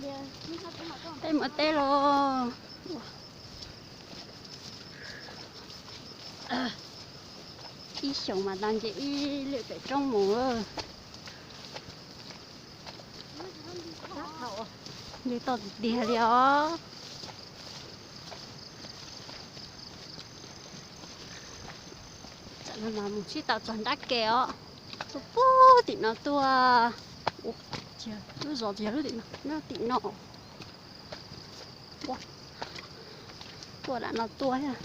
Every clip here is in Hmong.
Peb mus teb los. Ib xyoos mas tau nce ib lwm pem roob mus. Nce toj tiag tiag li os. Tam no mas mus sib tau txog nrab ke os. Tuaj puag tim no tuaj. Lub zos tsis yog lub tim no, nyob tim no. Tuaj dam no tuaj thiab.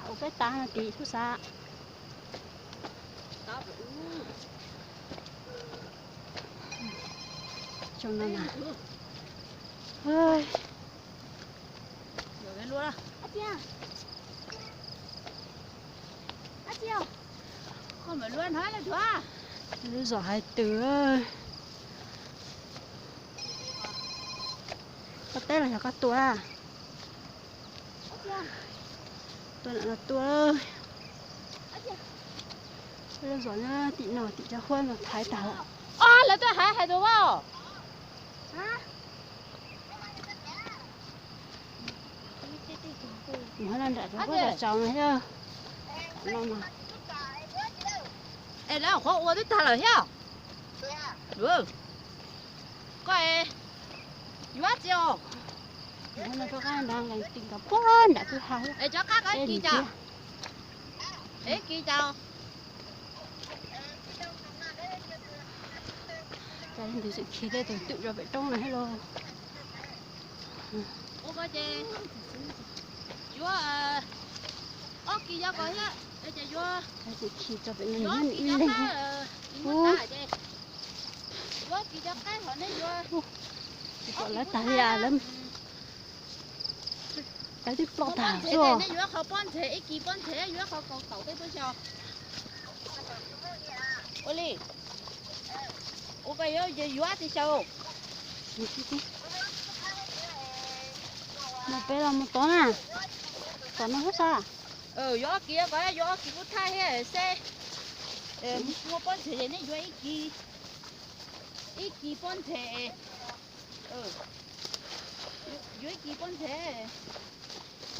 Ua peb tas no tim kuj xav. Xyoo no na. Lub zos hais twg. Koj teb los yog koj tua? Tua lam los tua. Lub zos nyob tim no tim cov huab no thaiv tag lawm. Lawv twb hais hais tus vauj. Mus hab no nram cov huab zos tsaus no thiab. No mas. Es lawv qhuav ua twb tag lawm thiab. Koj yuav txiv os. Mus hab no rov qab nrad nqes ti nkaus puag nram kwj ha thiab. Es cov qab koj kis cas? Es kis cas? Cas li ntawd tseem khi tej tus twm rau pem roob no thiab lauj. Ua ko ces yuav ob kis cov ko thiab, ces yuav, tseem khi rau pem no yuav kis cov qab, ib muab tas ces yuav kis cov qab hov neb yuav. Tsis pom lawv tag li lawm. Lawv twb ploj tag xwb. Nej yuav qhov pob ntseg, ib kis pob ntseg yuav qhov kaus taum tej tuaj xyos. Ua li, ua ko yuav, yuav tsis xyaw. Mus pem los mus tod na. Tom no hub sa. Yuav ob kis ko, yuav ob kis kuj thaj thiab seb. Muaj pob ntseg ces nej yuav ib kis, ib kis pob ntseg. Yuav ib kis pob ntseg.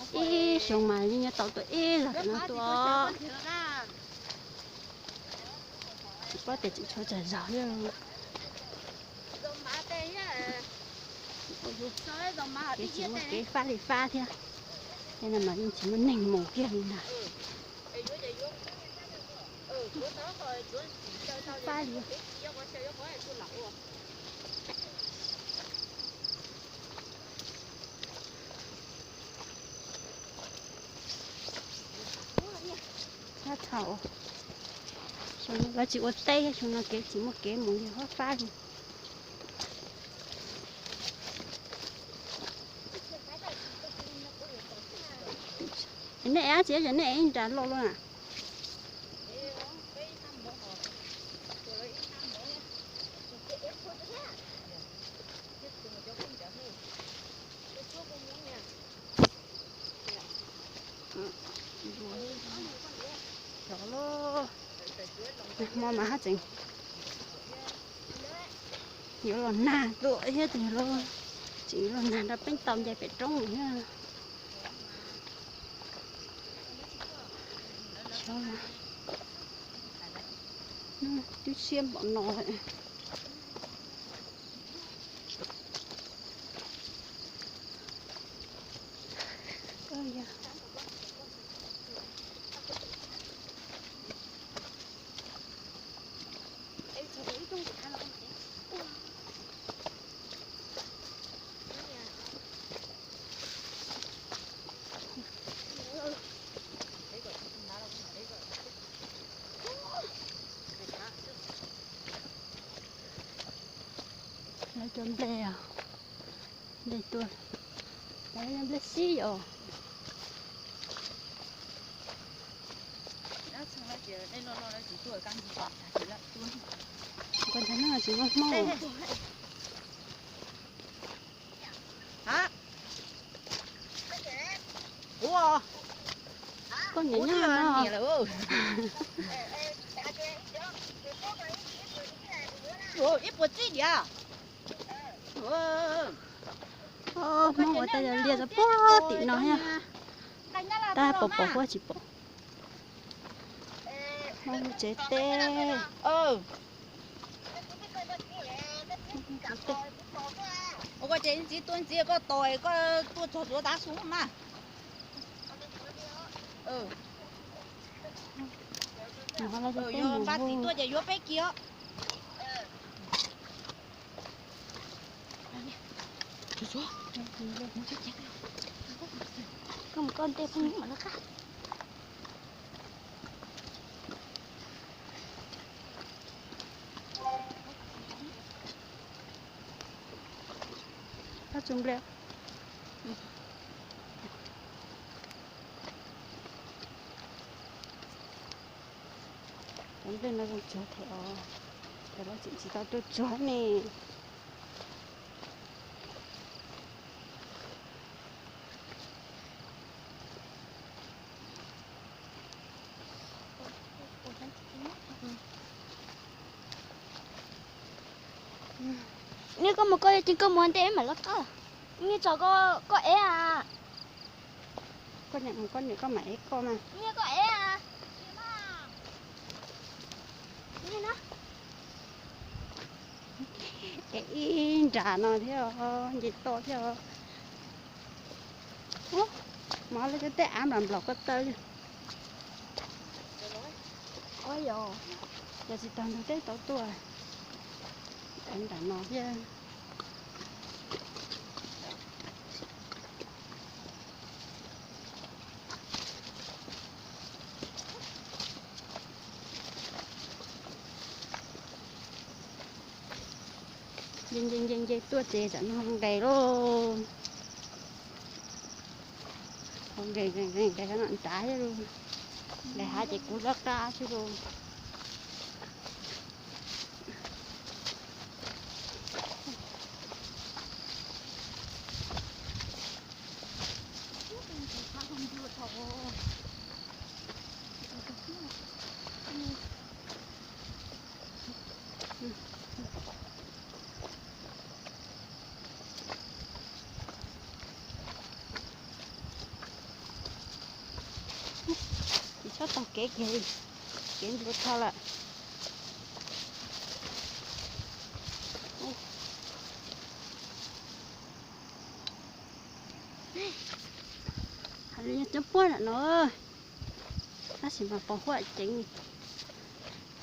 Ib xyoos mas yeej nyob tau tuaj ib zaug tam no tuaj. Tsis paub tias tseem tshuav tsawg zaug thiab. Kev tsis muaj kev fab li fab thiab. Tej no mas yeej tsis muaj neeg mus kiag li ntag. Fab li. Fab thaum xyoo no lawv tsis ua teb, xyoo no kev tsis muaj kev mus li, fab fab li. Nej ev dab tsi es nej ev ib nra loj luaj na? Cov loj, nag hmo mas haj tseem yuav los nag tuaj thiab, tseem yuav los nag nrog peb tau nce pem roob thiab. Xyov, twb siab npaum no. Lawv cov nplej, nplej tuaj, lawv cov nplej sib os. Koj ntshai no tsis muaj hmoob. Koj niam nyob no. Ib puas tsib diav. Hmoob ua tej yog liaj txog puag tim no thiab. Tab pom pom huab tsis pom. Hmoob tsev teb. Ua koj ces txiv tuaj ntxiv koj tos koj tuaj txog tsuav tav su mas. Yog npaj txiv tuaj ces yuav peb kiag os. Koj mus koj ntej phooj ywg mam lawv qab. Koj tsuas nplej. Cov nplej no zoo tsuag thiab os, cov lawv tseem tsis tau tuaj tsuag ne. Neb koj mus koj ceev koj mus ntej mam lawv qab. Neb tso koj ev a. Koj niam mus koj niam koj mam ev koj mas. Neb koj ev a. Ev ib nram no thiab os, nce toj thiab os. Mov lawv cov tej av nplam nplaum ko taw li. Yog tsis tag ntug teb tau tuaj nram no thiab. Nce nce nce nce tuaj ces tam no nqes lauj. Nqes nqes nqes nqes nram thiab lauj. Nqes hav ces kuv lawv qab xwb lauj. Tsis txhob taug kev kiag li, kev ntuav dhau lawm. Hais li yog cov puab nram no, tab sis mas pos huab ceev.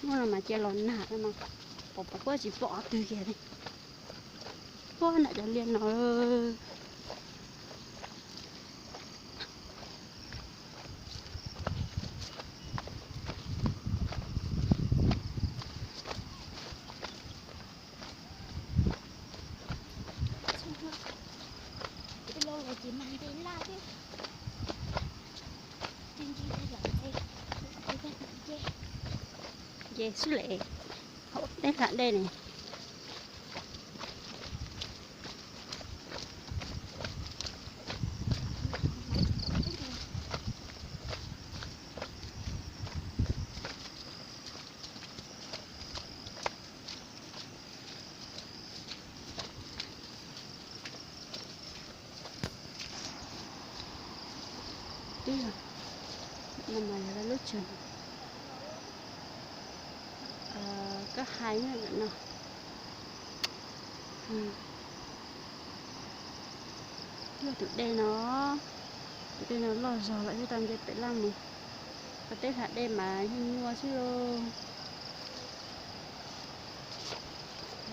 Hnub no mas cia los nag no mas pos pos huab tsis pom qhov twg kiag li. Puab nram cov liaj no. Ua los ces mag nte laj thiab. Nce xwb le, hauv teb hla dej ne. Twb yog, no mas yog lub tsev koj hais ntawm no. Twb yog tus dej no, tus dej no loj zog lawm thiaj tau nce pem laj mus. Qhov teb hla dej mas yeej nyuaj xwb lauj.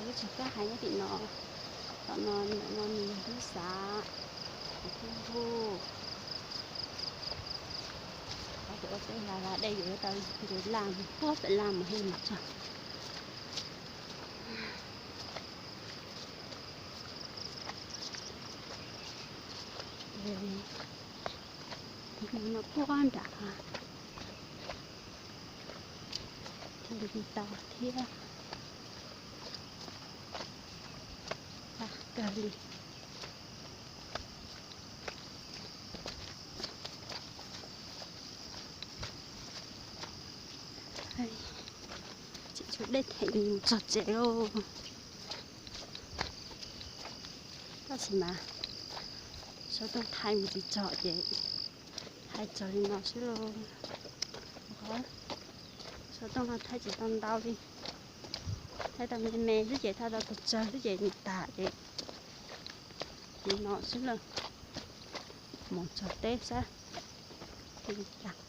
Lub tsev koj hais nyob tim no, tom no ntawm no nws yog lub xav, lub ntuj. Qhov tus ua teb hla hla dej yuav tau nce laj mus puag pem laj mus thiaj mus txog. Tus no puag nram thiaj li tau thiab. Tag kawg li. Tseem tshuav dej them mus txog tsev lauj. Tab sis mas xov tooj thaij mus tsis txog ces thaij txog li no xwb lauj. Xov tooj no thaij tsis tau ntau li, thaij tau me me xwb ces thaij tau tus tsawg xwb ces nws tag ces li no xwb lauj. Mus txog teb xwb li cas.